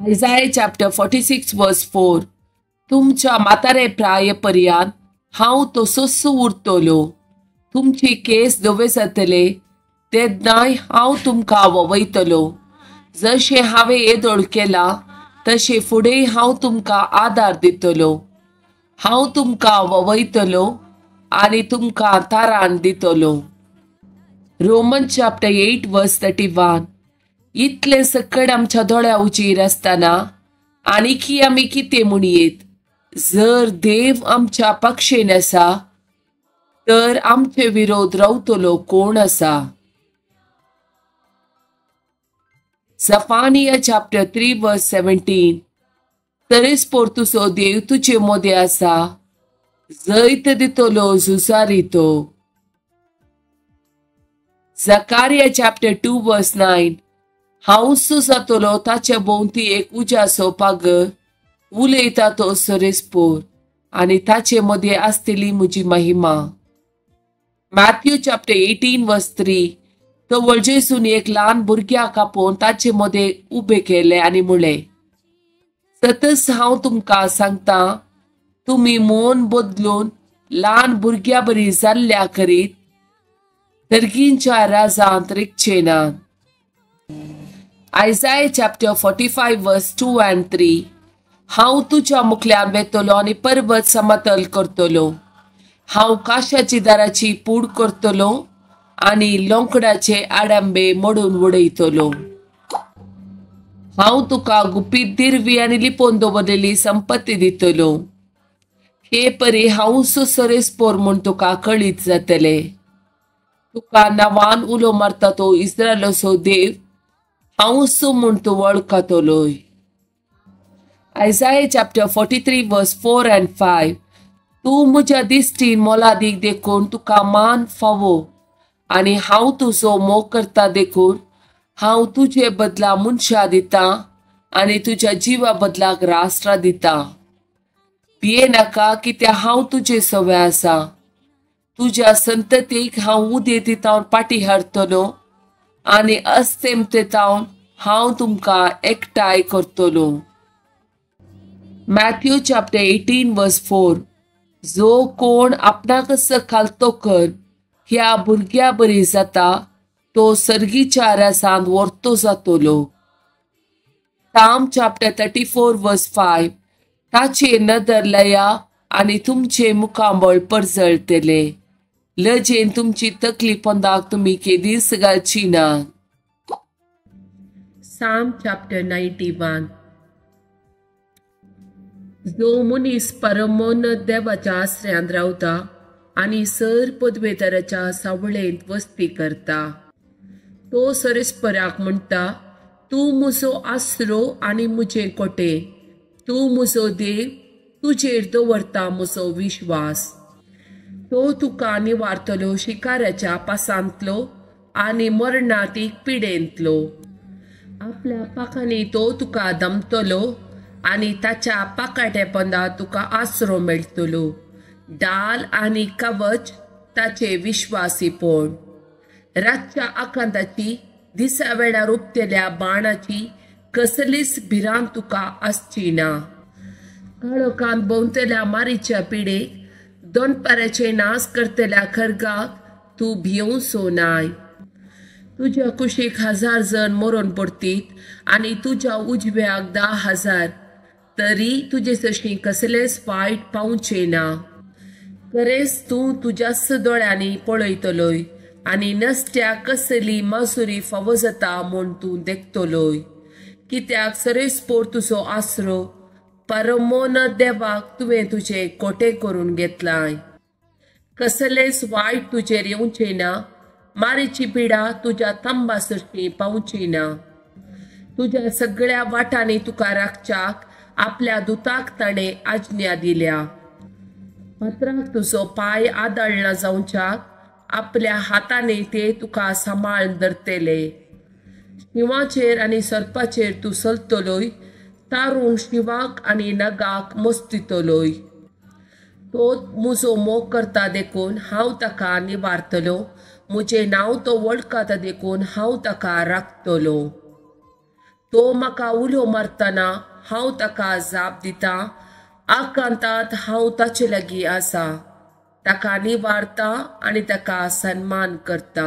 Isaiah chapter 46 verse 4. तुमच्या म्हातारे प्राय पर्यंत हांव तसोच उरतलो. तुमची केस धवे जातले तेन्नाय हांव तुमकां ववयतलो. जशें हांवें येदोळ केलां तशें फुडें हांव तुमकां आदार दितलो. हांव तुमकां ववयतलो आनी तुमकां तारान दितलो. Roman chapter 8 verse 31. इतलें सकड आमच्या दोळ्या उजीर आसतना आनीकी आमी कितें म्हणयेत? जर देव आमच्या पक्षेन आसा तर आमचे विरोध रावतलो कोण आसा? Zephaniah chapter 3 verse 17. तरेस्पोर तुजो देव तुजे मोदें आसा, जैत दितलो झुजारी तो. Zechariah chapter 2 verse 9. हांव जातलो ताचे भोंवती एक उज्याचो पागर, उलयता तो सरेस्पोर आनी ताचे मदें आसतली म्हजी महिमा. Matthew chapter 18 verse 3. तो वळजेसून एक ल्हान भुरग्याक आपोवन ताचे मदें उबे केले आनी म्हळें, सतच हांव तुमकां सांगता, तुमी मन बदलून ल्हान भुरग्या बरी जाल्ल्या करीत सर्गींच्या राजांत रिगचे ना. Isaiah chapter 45 verse 2 and 3. हांव तुज्या मुखल्यान वेतलो आनी पर्वत समतल करतलो. हांव काशाची दाराची पूड करतलो आनी लोंकडाचे आडंबे मोडून उडयतलो. हांव तुका गुपीत दिरवी आनी लिपोवन दवरलेली संपत्ती दितलो. हे परी हांव सरेस्पोर म्हूण तुका कळीत जातले. तुका नांवान उलो मारता तो इस्रायलाचो देव हांव म्हूण तूं वळखतलोय. Isaiah chapter 43 verse 4 and 5. तूं म्हज्या दिश्टीन मोलादीक देखून तुका मान फावो आनी हांव तुजो मोग करता देखून हांव तुजे बदला मनशां दितां आनी तुज्या जिवा बदलाक राष्ट्रां दितां. भिये नाका कित्याक हांव तुजे सवे आसा. तुज्या संततीक हांव उदेंती पाटी हाडटलो आनी अस्तेमतेतावन हांव तुमकां एकठांय करतलो. Matthew chapter 18 verse 4. जो कोण आपणाकच खालतो कर ह्या भुरग्या बरी जाता तो सर्गीच्या राजांत व्हरतो जातलो. Psalm chapter 34 verse 5. ताचे नदर लया आनी तुमचे मुखामळ परजळटले. लजेन तुमची तकली पोंदाक तुमी केदीच घालची ना. Psalm chapter 91. जो मनीस परमोन देवाच्या आसऱ्यांत रावता आनी सर पदवेदाराच्या सावळेंत वस्ती करता तो सरेस्पराक म्हणटा, तूं म्हजो आसरो आनी म्हजें कोटे, तूं म्हजो देव, तुजेर दवरता म्हजो विश्वास. तो तुका निवारतलो शिकाराच्या पासांतलो आनी मरणातीक पिडेंतलो. आपल्या पाखांनी तो तुका दमतलो आनी ताच्या पाकाट्या पोंदा तुका आसरो मेळटलो. डाल आनी कवच ताचे विश्वासीपण. रातच्या आकांताची, दिसा वेळार उपतेल्या बाणाची कसलीच भिरांत तुका आसची ना. काळोखांत भोंवतल्या मारीच्या पिडेक, दोनपाराचे नाश करतल्या खर्गाक तूं भियोवचो नाय. तुज्या कुशीक 1000 जण मरून पडतीत आनी तुज्या उजव्याक 10,000, तरी तुजे सशी कसलेच वायट पावचें ना. खरेंच तूं तुज्याच दोळ्यांनी पळयतलोय आनी नसत्याक कसली मासुरी फावो जाता म्हूण तूं देखतलोय. कित्याक सरेस्पोर तुजो आसरो, परमोन देवाक तुवें तुजें कोटें करून घेतलाय. कसलेच वायट तुजेर येवचें ना, मारीची पिडा तुज्या तांबा सरशी पावची ना. तुज्या सगळ्या वाटांनी तुका राखच्याक आपल्या दुताक ताणें आज्ञा दिल्या. पत्राक तुजो पांय आदळना जावच्याक आपल्या हातांनी ते तुका सांबाळून धरतले. शिंवाचेर आनी सर्पाचेर तूं चलतलोय, तारून शिंवाक आनी नगाक मस्तितलोय. तो म्हजो मोग करता देखून हांव ताका निवारतलो, म्हजें नांव तो वळखता देखून हांव ताका राखतलो. तो म्हाका उलो मारतना हांव ताका जाप दितां. आकांतांत हांव ताचे लागीं आसा, ताका निवारता आनी ताका सन्मान करता.